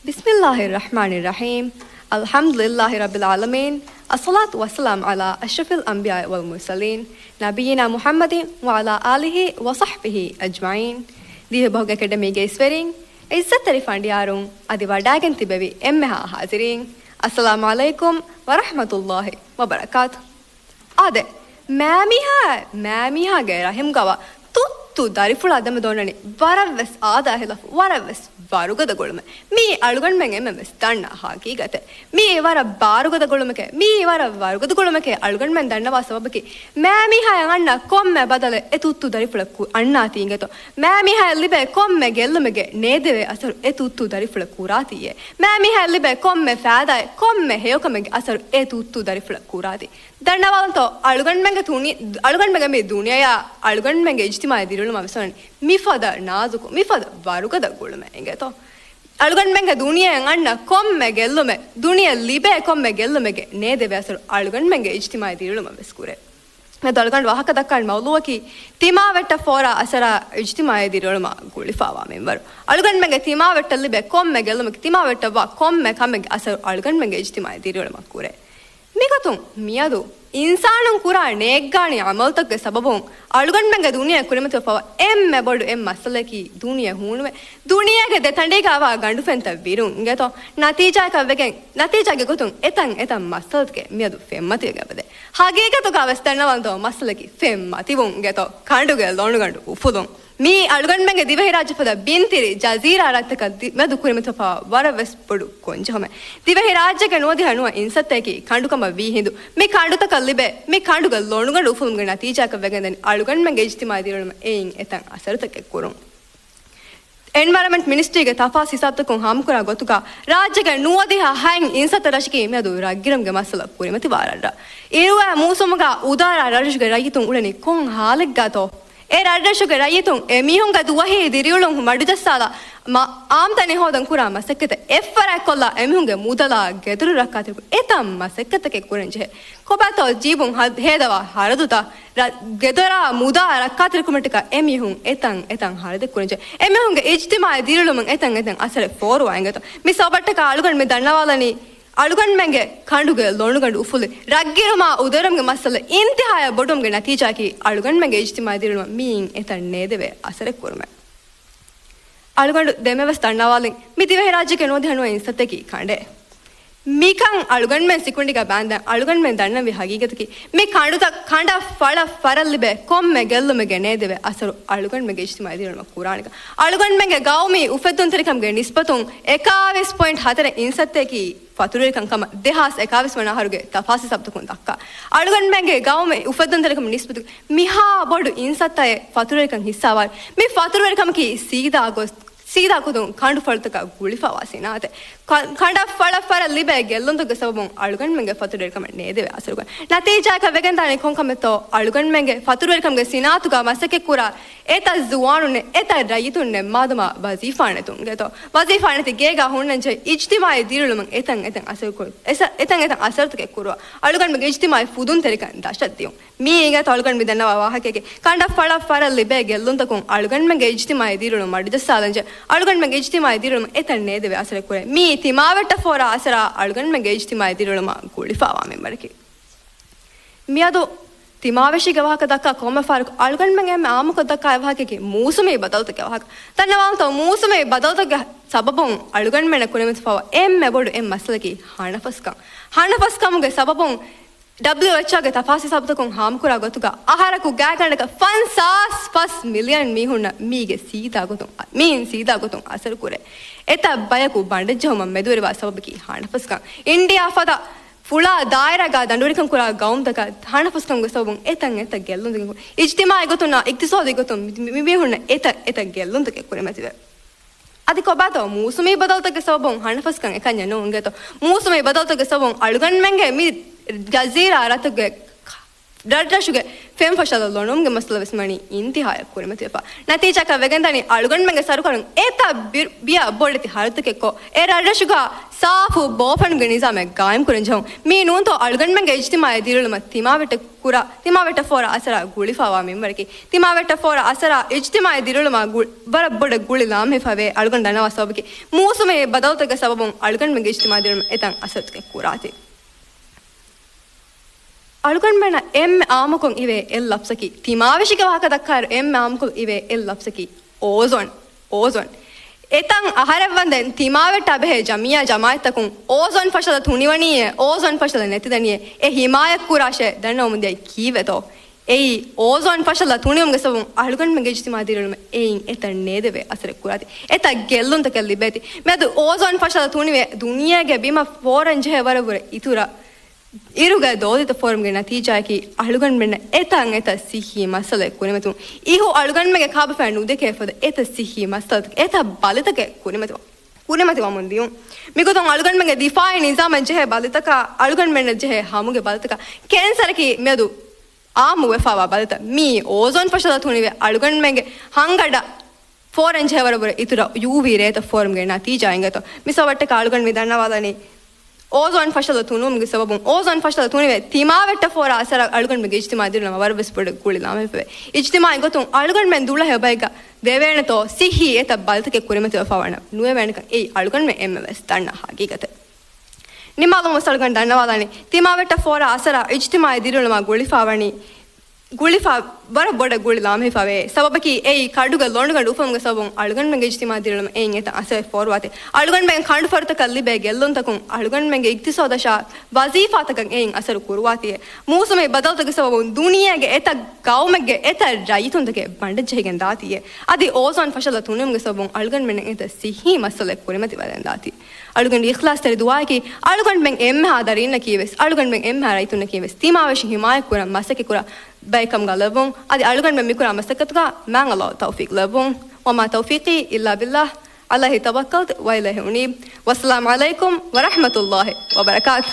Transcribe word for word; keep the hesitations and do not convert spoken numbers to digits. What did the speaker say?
بسم الله الرحمن الرحيم. الحمد لله رب العالمين. الصلاة والسلام على أشرف الأنبياء والمرسلين، نبينا محمد وعلى آله وصحبه أجمعين. ދިވެހިބަހުގެ އެކަޑަމީގެ އިސްވެރިން، ޢިއްޒަތްތެރި ފަނޑިޔާރުން، އަދި ވަޑައިގެން ތިބެވި އެންމެހާ ޙާޟިރީން، އައްސަލާމު ޢަލައިކުމް ވަރަޙްމަތުﷲި ވަބަރަކާތު. އާދެ، މާމީހާ، މާމީހާގެ ރަޙިމްގަވާ ތުއްތު ދަރިފުޅާ ދެމެދު އޮންނަނީ ވަރަށްވެސް އާދައާ ޚިލާފު، ވަރަށްވެސް ވަރުގަދަ ގުޅުމެއް. މީ އަޅުގަނޑުމެން އެންމެންވެސް ދަންނަ ޙަޤީޤަތެއް. މީ ވަރަށް ވަރުގަދަ ގުޅުމެކޭ، މީ ވަރަށް ވަރުގަދަ ގުޅުމެކޭ އަޅުގަނޑުމެން ދަންނަވާ ސަބަބަކީ، މާމީހާޔަށް އަންނަ ކޮންމެ ބަދަލެއް އެ ތުއްތު ދަރިފުޅަށް ކު-، އަންނާތީ އިނގޭތޯ. މާމީހާޔަށް ލިބޭ ކޮންމެ ގެއްލުމެއްގެ ނޭދެވޭ އަސަރު އެ ތުއްތު ދަރިފުޅަށް ކުރާތީއޭ. މާމީހާޔަށް ލިބޭ ކޮންމެ ފައިދާއެއް، ކޮންމެ ހެޔޮކަމެއްގެ އަސަރު އެ ތުއްތު ދަރިފުޅަށް ކުރާތީ. ދަންނަވާލަންތޯ، އަޅުގަނޑުމެންގެ ތުނި-، އަޅުގަނޑުމެންގެ މި ދުނިޔެއާ، އަޅުގަނޑުމެންގެ އިޖްތިމާޢީ ދިރިއުޅުމާ ވެސް އޮންނަނީ މިފަދަ ނާޒުކު، މިފަދަ ވަރުގަދަ ގުޅުމެއް އިނގޭތޯ. އަޅުގަނޑުމެންގެ ދުނިޔެއަށް އަންނަ ކޮންމެ ގެއްލުމެއް، ދުނިޔެ ލިބޭ ކޮންމެ ގެއްލުމެއްގެ ނޭދެވޭ އަސަރު އަޅުގަނޑުމެންގެ އިޖްތިމާޢީ ދިރިއުޅުމަށް ވެސް ކުރޭ. މިއަދު އަޅުގަނޑު ވާހަކަ ދައްކާނެ މައުޟޫޢަކީ، ތިމާވެއްޓަށް ފޯރާ އަސަރާ އިޖްތިމާޢީ ދިރިއުޅުމާ ގުޅިފައިވާ މިންވަރު. އަޅުގަނޑުމެންގެ ތިމާވެއްޓަށް ލިބޭ ކޮންމެ ގެއްލުމަކީ، ތިމާވެއްޓަށްވާ ކޮންމެ ކަމެއްގެ އަސަރު އަޅުގަނޑުމެންގެ އިޖްތިމާޢީ ދިރިއުޅުމަށް ކުރޭ. މިގޮތުން މިއަދު އިންސާނުން ކުރާ ނޭއްގާނީ ޢަމަލުތަކުގެ ސަބަބުން އަޅުގަނޑުމެންގެ ދުނިޔެއަށް ކުރިމަތިވެފައިވާ އެންމެ ބޮޑު އެއް މައްސަލައަކީ ދުނިޔެ ހޫނުވެ، ދުނިޔޭގެ ދެ ތަނޑީގައިވާ ގަނޑުފައިންތައް ވިރުން އިނގޭތޯ. ނަތީޖާއަކަށް ވެގެން، ނަތީޖާގެ ގޮތުން އެތަން އެތަން މައްސަލަތަކެއް މިއަދު ފެންމަތިވެގެން އެބަދޭ. ހަގީގަތުގަ ވެސް ދަންނަވާލަންތޯ މައްސަލައަކީ ފެންމަތިވުން އިނގޭތޯ. ކަނޑުގެ ލޮނުގަނޑު އުފުލުން. މީ އަޅުގަނޑުމެންގެ ދިވެހިރާއްޖެ ފަދަ ބިންތިރި ޖަޒީރާ ރަށްތަކަށް ދި-، މެދު ކުރިމަތިވެފައިވާ ވަރަށް ވެސް ބޮޑު ގޮންޖެހުމެއް. ދިވެހިރާއްޖޭގެ ނުވަދިހަ ނުވަ އިންސައްތައަކީ ކަނޑުކަމަށް ވީ ހިނދު. މި ކަނޑުތަކަށް ލިބޭ، މި ކަނޑުގެ ލޮނުގަނޑު އުފުލުމުގެ ނަތީޖާއަކަށް ވެގެންދަނީ އަޅުގަނޑުމެންގެ އިޖްތިމާޢީ ދިރިއުޅުމަށް އެއިން އެތަން އަސަރުތަކެއް ކުރުން. އެންވަޔަރަމެންޓް މިނިސްޓްރީގެ ތަފާސް ހިސާބުތަކުން ހާމަކުރާ ގޮތުގަ، ރާއްޖޭގެ ނުވަދިހަ ހަތް އިންސައްތަ ރަށަކީ މިއަދު ރަށްގިރުމުގެ މައްސަލަ ކުރިމަތިވާ ރަށްރަށް. އިރުއެ މޫސުމުގަ އުދާރާ ރަށްރަށުގެ ރައްޔިތުން އުޅެނީ ކޮން ހާލެއްގަތޯ؟ އެ ރަށްރަށުގެ ރައްޔިތުން އެމީހުންގެ ދުވަހީ ދިރިއުޅުން މަޑުޖައްސާލާ، މަ-، އާމްދަނީ ހޯދަން ކުރާ މަސައްކަތަށް އެއްފަރާތްކޮށްލާ، އެމީހުންގެ މުދަލާ ގެދޮރު ރައްކާތެރިކޮށް އެތައް މަސައްކަތްތަކެއް ކުރަން ޖެހޭ. ކޮބާތޯ ޖީބުން ހަ-، ހޭދަވާ ހަރަދުތައް؟ ރަ-، ގެދޮރާ މުދާ ރައްކާތެރިކުރުމަށްޓަކާ އެމީހުން އެތަން އެތަން ހަރަދެއް ކުރަން ޖެހޭ. އެމީހުންގެ އިޖްތިމާޢީ ދިރިއުޅުމަށް އެތަން އެތަން އަސަރެއް ފޯރުވާ އިނގޭތޯ. މި ސަބަބަށްޓަކާ އަޅުގަނޑު މި ދަންނަވާލަނީ، އަޅުގަނޑުމެންގެ ކަނޑުގެ ލޮނުގަނޑު އުފުލި، ރަށްގިރުމާ އުދަރުމުގެ މައްސަލަ އިންތިހާޔަށް ބޮޑުވުމުގެ ނަތީޖާއަކީ، އަޅުގަނޑުމެންގެ އިޖްތިމާޢީ ދިރިއުޅުމަށް މިއިން އެތަން ނޭދެވޭ އަސަރެއް ކުރުމެއް. އަޅުގަނޑު ދެންމެވެސް ދަންނަވާލިން، މި ދިވެހިރާއްޖޭގެ ނުވަދިހަ ނުވަ އިންސައްތައަކީ ކަނޑެއް. މިކަން އަޅުގަނޑުމެން ސިކުނޑިގަ ބާންދަން، އަޅުގަނޑުމެން ދަންނަވި ހަގީގަތަކީ، މި ކަނޑުތައް ކަނޑަށް ފަޅަށް ފަރަށް ލިބޭ ކޮންމެ ގެއްލުމެއްގެ ނޭދެވޭ އަސަރު އަޅުގަނޑުމެންގެ އިޖްތިމާޢީ ދިރިއުޅުމަށް ކުރާނެކަން. އަޅުގަނޑުމެންގެ ގައުމީ އުފެއްދުންތެރިކަމުގެ ނިސްބަތުން އެކާވީސް ޕޮއިންޓް ހަތަރެއް އިންސައްތައަކީ ފަތުރުވެރިކަން ކަމަށް ދެހާސް އެކާވީސް ވަނަ އަހަރުގެ ތަފާސް ހިސާބުތަކުން ދައްކާ. އަޅުގަނޑުމެންގެ ގައުމީ އުފެއްދުންތެރިކަމުގެ ނިސްބަތުގެ މިހާ ބޮޑު އިންސައްތައެއް ފަތުރުވެރިކަން ހިއްސާވާ. މި ފަތުރުވެރިކަމަކީ ސީދާ ގޮސް، ސީދާ ގޮތުން ކަނޑުފަޅުތަކަށް ގުޅިފައިވާ ސިނާއަތެއް. ކަ-، ކަނޑަށް ފަޅަށް ފަރަށް ލިބޭ ގެއްލުންތަކުގެ ސަބަބުން އަޅުގަނޑުމެންގެ ފަތުރުވެރިކަމަށް ނޭދެވޭ އަސަރުގަ. ނަތީޖާއަކަށް ވެގެންދާނީ ކޮން ކަމެއްތޯ؟ އަޅުގަނޑުމެންގެ ފަތުރުވެރިކަމުގެ ސިނާއަތުގަ މަސައްކަތްކުރާ އެތައް ޒުވާނުންނެއް، އެތައް ރައްޔިތުންނެއް މާދަމާ ވަޒީފާ ނެތުން އިނގޭތޯ. ވަޒީފާ ނެތި ގޭގަ ހުންނަންޖެހޭ އިޖްތިމާޢީ ދިރިއުޅުމުން އެތަން އެތަން އަސަރު ކުރު-، އެސަ-، އެތަން އެތަން އަސަރުތަކެއް ކުރުވާ. އަޅުގަނޑުމެންގެ އިޖްތިމާޢީ ފުދުންތެރިކަން ދަށަށް ދިޔުން. މިއީ އިނގޭތޯ އަޅުގަނޑު މި ދަންނަވާ ވާހަކައަކީ. ކަނޑަށް ފަޅަށް ފަރަށް ލިބޭ ގެއްލުންތަކުން އަޅުގަނޑުމެންގެ އިޖްތިމާޢީ ދިރިއުޅުން މަޑުޖައްސާލަންޖެހޭ. އަޅުގަނޑުމެންގެ އިޖްތިމާޢީ ދިރިއުޅުމަށް އެތަން ނޭދެވޭ އަސަރެއް ކުރޭ. މިއީ ތިމާވެއްޓަށް ފޯރާ އަސަރާ އަޅުގަނޑުމެންގެ އިޖްތިމާޢީ ދިރިއުޅުމާ ގުޅިފައިވާ މިންވަރަކީ. މިއަދު ތިމާވެށީގެ ވާހަކަ ދައްކާ ކޮންމެ ފަހަރަކު އަޅުގަނޑުމެން އެންމެ އާއްމުކޮށް ދައްކާ އެއް ވާހަކައަކީ މޫސުމީ ބަދަލުތަކުގެ ވާހަކަ. ދަންނަވާލަންތޯ، މޫސުމީ ބަދަލުތަކުގެ ސަބަބުން އަޅުގަނޑުމެންނަށް ކުރިމަތިވެފައިވާ އެންމެ ބޮޑު އެއް މައްސަލައަކީ ހަނަފަސްކަން. ހަނަފަސްކަމުގެ ސަބަބުން ޑަބްލިއުއެޗްއޯގެ ތަފާސް ހިސާބުތަކުން ހާމަކުރާ ގޮތުގަ، އަހަރަކު ގާތްގަނޑަކަށް ފަންސާސް ފަސް މިލިއަން މީހުންނަށް މީގެ ސީދާ ގޮތުން، މީން ސީދާ ގޮތުން އަސަރު ކުރޭ. އެތައް ބަޔަކު ބަނޑެއްޖެހުމަށް މެދުވެރިވާ ސަބަބަކީ ހަނަފަސްކަން. އިންޑިއާ ފަދަ ފުޅާ ދާއިރާގަ ދަނޑުވެރިކަން ކުރާ ގައުމުތަކަށް ހަނަފަސްކަމުގެ ސަބަބުން އެތަން އެތައް ގެއްލުންތަކެއް، އިޖްތިމާޢީ ގޮތުންނާ އިޤްތިޞާދީ ގޮތުން މި، މި، މި މީހުންނަށް އެތައް އެތައް ގެއްލުންތަކެއް ކުރިމަތިވޭ. އަދި ކޮބާތޯ މޫސުމީ ބަދަލުތަކުގެ ސަބަބުން ހަނަފަސްކަން އެކަންޏެއް ނޫން އިނގޭތޯ. މޫސުމީ ބަދަލުތަކުގެ ސަބަބުން އަޅުގަނޑުމެންގެ މި ޖަޒީރާ ރަށުގެ ރަށްރަށުގެ ފެންފަށަލަ ލޮނުމުގެ މައްސަލަ ވެސް ވަނީ އިންތިހާޔަށް ކުރިމަތިވެފަ. ނަތީޖާއަކަށް ވެގެންދަނީ އަޅުގަނޑުމެންގެ ސަރުކާރުން އެތައް ބި-، ބިޔަ ބޮޑެތި ހަރަދުތަކެއްކޮށް، އެ ރަށްރަށުގަ ސާފު ބޯފަންގެ ނިޒާމެއް ގާއިމްކުރަން ޖެހުން. މީ ނޫންތޯ އަޅުގަނޑުމެންގެ އިޖްތިމާޢީ ދިރިއުޅުމަށް ތިމާވެއްޓަ ކުރާ، ތިމާވެއްޓަށް ފޯރާ އަސަރާ ގުޅިފާވާ މިންވަރަކީ. ތިމާވެއްޓަށް ފޯރާ އަސަރާ އިޖްތިމާޢީ ދިރިއުޅުމާ ގު-، ވަރަށް ބޮޑަށް ގުޅި ލާމެހިފަވޭ. އަޅުގަނޑު ދަންނަވާ ސަބަބަކީ މޫސުމީ ބަދަލުތަކުގެ ސަބަބުން އަޅުގަނޑުމެންގެ އިޖްތިމާޢީ ދިރިއުޅުމަށް އެތަން އަސަރުތަކެއް ކުރާތީ. އަޅުގަނޑުމެންނަށް އެންމެ އާއްމުކޮށް އިވޭ އެއް ލަފްޒަކީ، ތިމާވެށިގެ ވާހަކަ ދައްކާއިރު އެންމެ އާއްމުކޮށް އިވޭ އެއް ލަފްޒަކީ އޯޒޯން، އޯޒޯން. އެތަން އަހަރެއް ވަންދެން ތިމާވެއްޓާ ބެހޭ ޖަމިއްޔާ ޖަމާއަތްތަކުން އޯޒޯން ފަށަލަ ތުނިވަނީއޭ، އޯޒޯން ފަށަލަ ނެތިދަނީއޭ، އެ ހިމާޔަތް ކުރާށޭ ދަންނަވަމުންދިޔައީ ކީއްވެތޯ؟ އެއީ އޯޒޯން ފަށަލަ ތުނިވުމުގެ ސަބަބުން އަޅުގަނޑުމެންގެ އިޖްތިމާޢީ ދިރިއުޅުމަށް އެއިން އެތައް ނޭދެވޭ އަސަރެއް ކުރާތީ. އެތައް ގެއްލުންތަކެއް ލިބޭތީ. މިއަދު އޯޒޯން ފަށަލަ ތުނިވެ ދުނިޔޭގެ ބިމަށް ފޯރަން ޖެހޭ ވަރަށްވުރެ އިތުރަށް އިރުގައި ދޯދިތައް ފޯރުމުގެ ނަތީޖާއަކީ، އަޅުގަނޑުމެންނަށް އެތަން އެތައް ސިއްހީ މައްސަލައެއް ކުރިމަތިވުން. އިހު އަޅުގަނޑުމެންގެ ކާބަފައިން ނުދެކޭ ފަދަ އެތައް ސިއްހީ މައްސަލަތަކެއް، އެތައް ބަލިތަކެއް ކުރިމަތިވަ-، ކުރިމަތިވަމުން ދިޔުން. މިގޮތުން އަޅުގަނޑުމެންގެ ދިފާޢީ ނިޒާމަށް ޖެހޭ ބަލިތަކާ، އަޅުގަނޑުމެންނަށް ޖެހޭ ހަމުގެ ބަލިތަކާ، ކެންސަރަކީ މިއަދު އާއްމު ވެފާވާ ބަލިތައް. މީ އޯޒޯން ފަށަލަ ތުނިވެ އަޅުގަނޑުމެންގެ ހަންގަޑަށް ފޯރަން ޖެހޭ ވަރަށްވުރެ އިތުރަށް ޔޫވީ ރޭތައް ފޯރުމުގެ ނަތީޖާއިން ގޮތަށް. މިސާލަށް އަޅުގަނޑު މި ދަންނަވާލަނީ އޯޒޯން ފަށަލަ ތުނުވުމުގެ ސަބަބުން އޯޒޯން ފަށަލަ ތުނިވެ ތިމާވެއްޓަށް ފޯރާ އަސަރާ އަޅުގަނޑުމެންގެ އިޖްތިމާޢީ ދިރިއުޅުމަށް ވަރަށްވެސް ބޮޑަށް ގުޅި ލާމެހިފަވޭ. އިޖްތިމާޢީ ގޮތުން އަޅުގަނޑުމެން ދުޅަހެޔޮ ބައެއްގަ ދެވޭނެތޯ ސިއްހީ އެތައް ބަލިތަކެއް ކުރިމަތިވެފަވާނަމަ ނުވެވޭނެކަން އެއީ އަޅުގަނޑުމެން އެންމެ ވެސް ދަންނަ ހަގީގަތެއް. ނިމާލުމަށް އަޅުގަނޑު ދަންނަވާލަނީ، ތިމާވެއްޓަށް ފޯރާ އަސަރާ އިޖްތިމާޢީ ދިރިއުޅުމާ ގުޅިފާވަނީ، ގުޅިފާ ވަރަށް ބޮޑަށް ގުޅި ލާމެހިފަވޭ. ސަބަބަކީ އެއީ ކަނޑުގެ ލޮނުގަނޑު އުފުލުމުގެ ސަބަބުން އަޅުގަނޑުމެންގެ އިޖްތިމާޢީ ދިރިއުޅުމަށް އެއިން އެތަން އަސަރެއް ފޯރުވާތީ. އަޅުގަނޑުމެން ކަނޑުފަރުތަކަށް ލިބޭ ގެއްލުންތަކުން އަޅުގަނޑުމެންގެ އިގްތިސޯދަށާ ވަޒީފާތަކަށް އެއިން އަސަރު ކުރުވާތީއޭ. މޫސުމީ ބަދަލުތަކުގެ ސަބަބުން ދުނިޔޭގެ އެތައް ގައުމެއްގެ އެތައް ރައްޔިތުންތަކެއް ބަނޑަށްޖެހިގެން ދާތީއޭ. އަދި އޯޒޯން ފަށަލަ ތުނިވުމުގެ ސަބަބުން އަޅުގަނޑުމެންނަށް އެތައް ސިއްހީ މައްސަލައެއް ކުރިމަތިވެގެން ދާތީ. އަޅުގަނޑު އިޚްލާޞްތެރި ދުޢާއަކީ، އަޅުގަނޑުމެން އެންމެހާ ދަރީންނަކީ ވެސް، އަޅުގަނޑުމެން އެންމެހާ ރައްޔިތުންނަކީ ވެސް، ތިމާވެށި ހިމާޔަތްކުރަން މަސައްކަތްކުރާ ބައެއްކަމުގަ ލެއްވުން. އަދި އަޅުގަނޑުމެން މިކުރާ މަސައްކަތުގަ މާތް ﷲ ތައުފީޤް ލެއްވުން. وما توفيقي إلا بالله، عليه توكلت وإليه أنيب. والسلام عليكم ورحمة الله وبركاته.